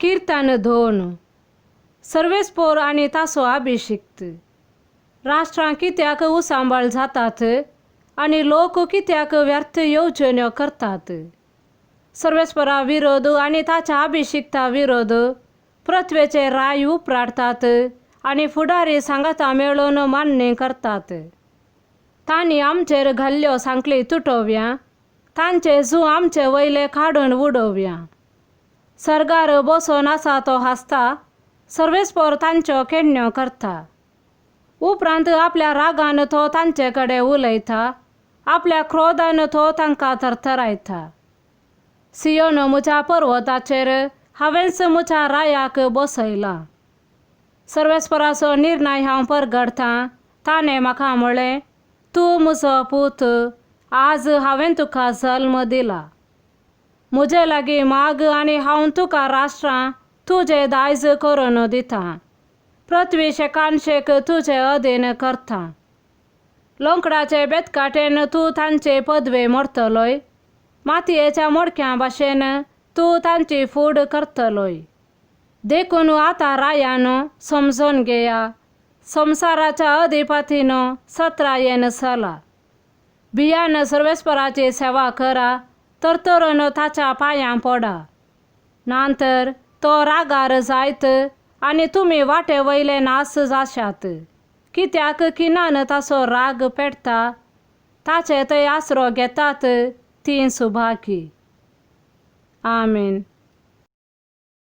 किर्तन 2. सर्वेस्पोर आनी ताचो अभिषिक्त. राष्ट्रां कित्याक उसांबाळ जातात आनी लोक कित्याक व्यर्थ येवजण्यो करतात? सर्वेस्परा विरोध आनी ताच्या अभिषिक्ता विरोध पृथ्वेचे राय उपराटतात आनी फुडारी सांगाता मेळून मान्य करतात. तांणी आमचेर घाल्ल्यो सांखळी तुटोवया, तांचे जू आमचे वयले काडून उडोवया. सर्गार बसून आसा तो हांसता, सर्वेस्पोर तांच्यो केण्ण्यो करता. उपरांत आपल्या रागान तो तांचे कडेन उलयता, आपल्या क्रोधान तो तांकां थरथरायता. सियोन म्हज्या पर्वताचेर हांवेंच म्हज्या रायाक बसयला. सर्वेस्पराचो निर्णय हांव परगटतां. ताणें म्हाका म्हळें, तूं म्हजो पूत, आज हांवें तुका जल्म दिला. म्हजे लागीं माग आनी हांव तुका राष्ट्रां तुजें दायज करून दितां. पृथ्वी शेकानशेक तुजे अधीन करता. लोंकडाचे बेतकाटेन तूं तांचे पदवे मोडटलोय, मातयेच्या मोडक्या भाशेन तूं तांची फूड करतलोय. देखून आतां रायानो समजून घेया, संवसाराच्या अधिपतीनो सत्रायेन चला. भियान सर्वेस्पराची सेवा करा, तरतरून ताच्या पांयां पडा. नातर तो रागार जायत आनी तुमी वाटे वयले नास जाशात. कित्याक खिणान ताचो राग पेटता, ताचे थंय आसरो घेतात तीं सुभागी. आमेन.